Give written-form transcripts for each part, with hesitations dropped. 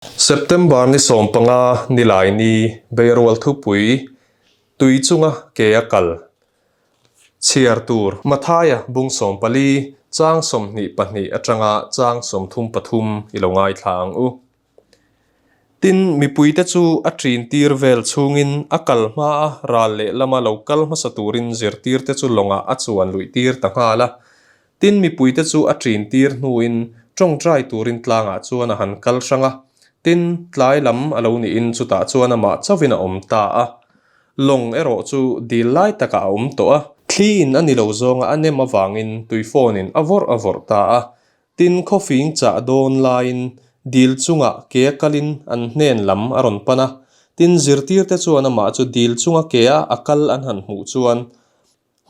September ni 15 Nilaini Beirual thupui tui chunga ke a kal chhiar tur Mathaia bung 14 chang 22 atanga chang 33 i lo ngaithla ang u. Tin, mipuite chu a ṭin tir vel chhungin a kal hma a ral lehlama lo kal hmasa turin zirtirte chu lawngah a chuan luih tir ta nghal a. Tin, mipuite chu a ṭin tir hnuin ṭawngṭai turin tlangah chuan a han kal hrang a. Tin, tlai lam a lo niin chutah chuan amah chauhin a awm ta a. Lawng erawh chu dil lai takah a awm tawh a. Thliin a ni lo zawnga a nem avangin tuifawnin a vawrh a vawrh ta a. Tin, khawfing chah dawn laiin dil chungah ke a kalin an hnen lam a rawn pan a. Tin, zirtirte chuan amah chu dil chunga ke a a kal an han hmuh chuan,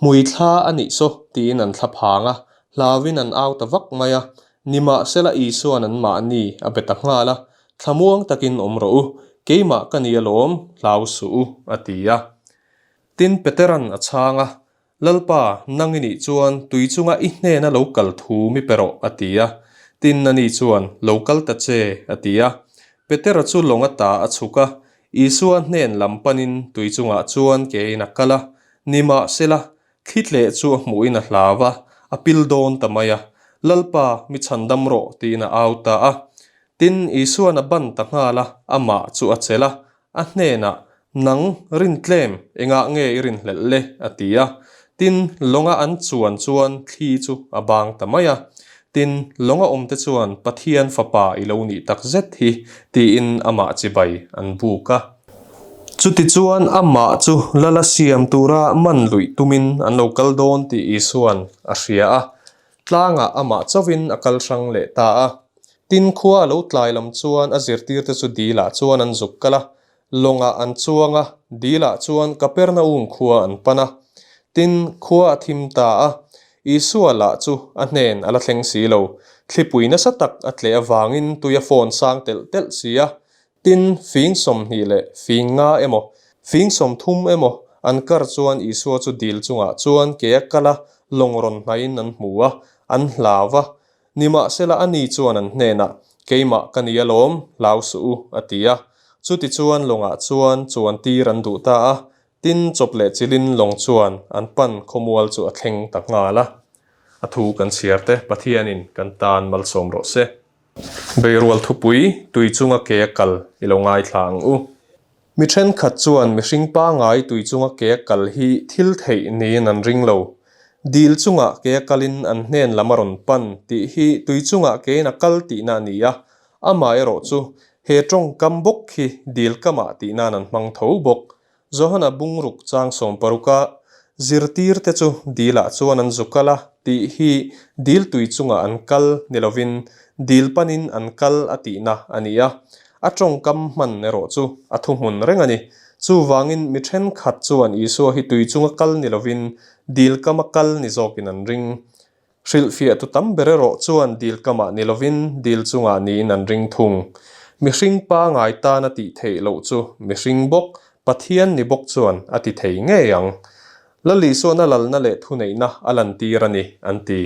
Hmui thla a nih saw, tiin an thla phang a, hlauin an au ta vak mai a. Nimahsela Isua'n an mahni a be ta nghal a, Thlamuang takin awm rawh u, keimah ka ni alawm, hlau suh u, a ti a. Tin, Petera'n a chhang a, Lalpa, nang i nih chuan tui chunga i hnena lo kal thu mi pe rawh, a ti a. Tin, ani chuan, Lo kal ta che, a ti a. Petera chu lawng ata a chhuk a, Isua hnen lam panin tui chungah chuan kein a kal a. Nimahsela, thli tleh chu a hmuhin a hlau a, a pil dawn ta mai a. Lalpa, mi chhandam rawh, tiin a au ta a. Tin, Isua'n a ban ta nghal a, amah chu a chelh a, A hnenah, Nang, rintlem, engah nge i rinhlelh le? a ti a. Tin, lawnga an chuan chuan thli chu a bang ta mai a. Tin, lawnga awmte chuan, Pathian Fapa i lo nih tak zet hi, tiin amah chibai an buk a. Chutichuan amah chu lala siam tura man luih tumin an lo kal dawn tih Isua'n a hria a. Tlangah amah chauhin a kal hrang leh ta a. Tin, khua a lo tlai lam chuan a zirtirte chu dilah chuan an zuk kal a, lawngah an chuang a, dilah chuan Kapernaum khua an pan a. Tin, khua a thim ta a, Isua lah chu a hnen a la thleng si lo. Thlipui nasa tak a tleh avangin tui a fawn sang telh telh si a. Tin, fing 20 leh fing nga emaw, fing 30 emaw an kar chuan Isua chu dil chungah chuan ke a kal a, lawng rawn hnaihin an hmu a, an hlau a. Nimahsela a ni chuan an hnenah, Keimah ka ni alawm, hlau suh u, a ti a. Chutichuan lawngah chuan chuan tir an duh ta a, tin chawp leh chilin lawng chuan an pan khawmual chu a thleng ta nghal a. A thu kan chhiar te Pathianin kan tan malsawm rawh se. Beirual thupui tui chunga ke a kal i lo ngaithla ang u. Mi thenkhat chuan mihring pangai tui chunga ke a kal hi thil theih niin an ring lo. Dil chungah ke a kalin an hnen lam a rawn pan tih hi tui chungah kein a kal tihna a ni a, amaherawh chu he tawngkam bawk hi dil kamah tih nan an hmang tho bawk. Johana bungruk chang 60 a zirtirte chu dilah chuan an zu kal a tih hi dil tui chungah an kal ni lovin dil panin an kal a tihna a ni a. A tawngkam hman erawh chu a thuhmun reng a ni. Chuvangin mi thenkhat chuan Isua hi tui chunga kal ni lovin dil kama kal ni zawkin an ring. Hrilhfiahtu tam ber erawh chuan dil kamah ni lovin dil chungah niin an ring thung. Mihring pangai tan a tih theih loh chu mihring bawk, Pathian ni bawk chuan a ti thei ngei ang. Lal Isuan a lalna leh thuneihna a lantir a ni, an ti.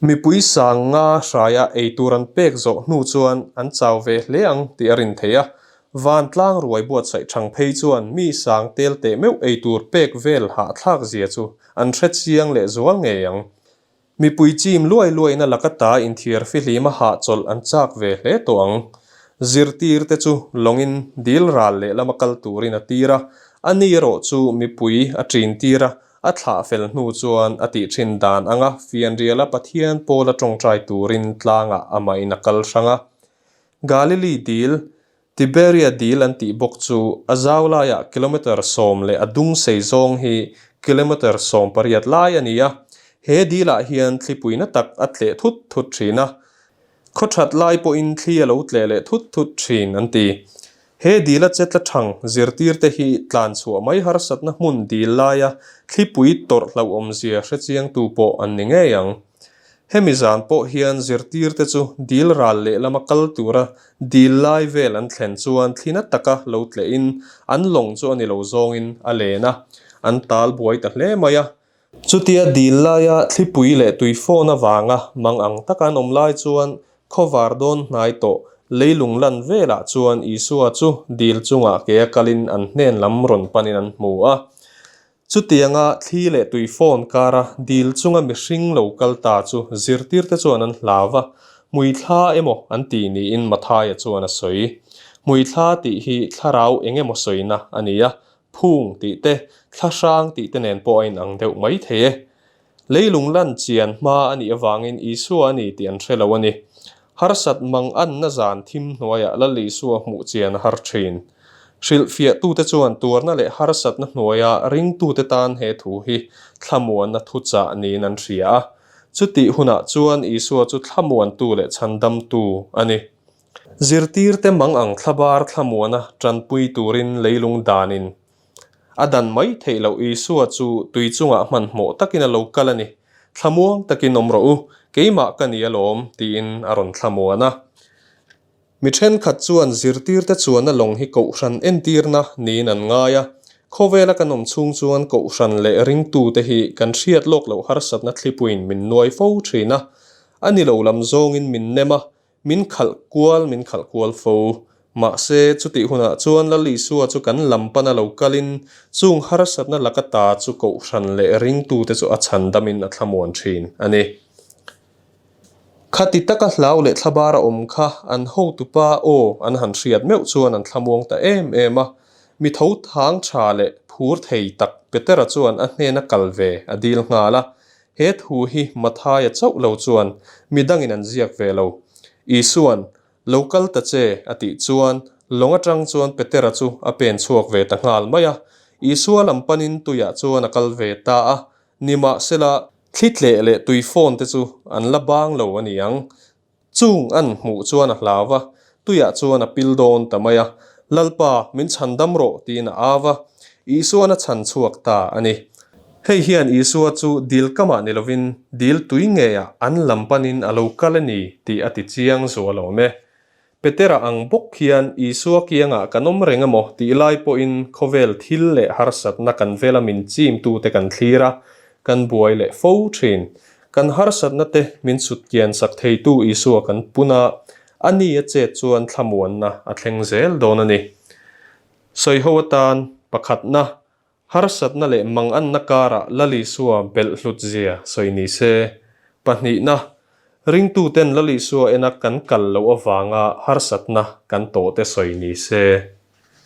Mipui sang nga hraia eitur an pek zawh hnu chuan an chau ve hle ang tih a rin theih a. Vantlang ruai buatsaih thang phei chuan mi sang tel teh meuh eitur pek vel hahthlak zia chu an hre chiang leh zual ngei ang. Mipui chim luai luaina laka ta inthiar fihlim a hahchawlh an chak ve hle tawh ang. Zirtir te chu lawngin dil ral lehlam a kal turin a tir a, a ni erawh chu mipui a ṭin tir a, A thlah fel hnu chuan a tih thin dan anga fianriala Pathian pawla tawngtai turin tlangah amahin a kal hrang a. Galili dil, Tiberia dil an tih bawk chu a zau laiah kilometre 10 leh a dung sei zawng hi kilometre 18 lai a ni a. He dilah hian thlipuina tak a tleh thut thut thin a. Khaw that lai pawhin thli a lo tleh leh thut thut thin an ti. He dila che tla thang zirtirte hi tlan chhuah mai harsatna hmun dil laia thlipui tawrh hlauhawmzia hrechiangtu pawh an ni ngei ang. Hemi zan pawh hian zirtirte chu dil ral lehlama kal tura dil lai vel an thlen chuan thlina taka lo tlehin an lawng chu a ni lo zawngin a len a, an tal buai ta hle mai a. Chutia dil laia thlipui leh tuifawn avanga mang ang taka an awm lai chuan Khawvar dawn hnai tawh leilung lan velah chuan Isua chu dil chungah ke a kalin an hnen lam rawn panin an hmu a. Chutianga thli leh tui phone kara dil chunga mihring lo kal ta chu zirtirte chuan an hlau va, hmuithla emaw an ti niin Mathaia chuan a sawi. Hmuithla tih hi thlarau eng emaw sawina a ni a, phung tih te, thlahrang tih te nen pawh a inang deuh mai thei e. Leilung lan chian hma a nih avangin Isua a ni tih an hre lo a ni. Harsat mang anna zan thim hnuaiah Lal Isua hmuh chian a har thin. Hrilhfiahtute chuan tuarna leh harsatna hnuaia ringtute tan he thu hi thlamuanna thuchah niin an hria a. Chutih hunah chuan Isua chu thlamuantu leh chhandamtu a ni. Zirtirte mang ang thlabar thlamuana tanpui turin leilung danin A dan mai theih loh Isua chu tui chungah hmanhmawh takin a lo kal a ni. Thlamuang takin awm rawh u, keimah ka ni alawm, tiin a rawn thlamuan a. Mi thenkhat chuan zirtirte chuan a lawng hi kohhran entirna niin an ngai a. Khawvela kan awm chhung chuan kohhran leh ringtute hi kan hriat lawk loh harsatna thlipuiin min nuai fo thin a. A ni lo lam zawngin min nem a, Min khalh kual, min khalh kual fo. Mahse, chutih hunah chuan Lal Isua chu kan lam pana lo kalin, chung harsatna laka ta chu kohhran leh ringtute chu a chhandamin a thlamuan thin a ni. Khati taka hlau leh thlabar a awm kha an hotupa aw an han hriat meuh chuan an thlamuang ta em em a. Mi tho thang tha leh phur thei tak Petera chuan a hnena kal ve a dil nghal a. He thu hi Mathaia chauh lo chuan mi dangin an ziak ve lo. Isua'n, Lo kal ta che, a tih chuan lawng atang chuan Petera chu a pen chhuak ve ta nghal mai a. Isua lam panin tuiah chuan a kal ve ta a. Nimahsela, thli tleh leh tui fawn te chu an la bang lo a ni ang. Chung an hmuh chuan a hlau a, tuiah chuan a pil dawn ta mai a, Lalpa, min chhan dam rawh, tiin a au a. Isua'n a chhan chhuak ta a ni. Hei hian Isua chu dil kamah ni lovin dil tui ngeiah an lam panin a lo kal a ni tih a ti chiang zual awm e. Petera ang bawk hian Isua kiangah kan awm reng emaw tih lai pawhin khawvel thil leh harsatna kan vela min chimtute kan thlir a, kan buai leh fo thin. Kan harsatna te min sutkian sak theitu Isua kan pun a, a ni a chet chuan thlamuanna a thleng zel dawn a ni. Sawiho atan pakhatna Harsatna leh manganna karah Lal Isua belh hlut zia sawi ni se. Pahnihna, ringtuten Lal Isua ena kan kal loh avanga harsatna kan tawhte sawi ni se.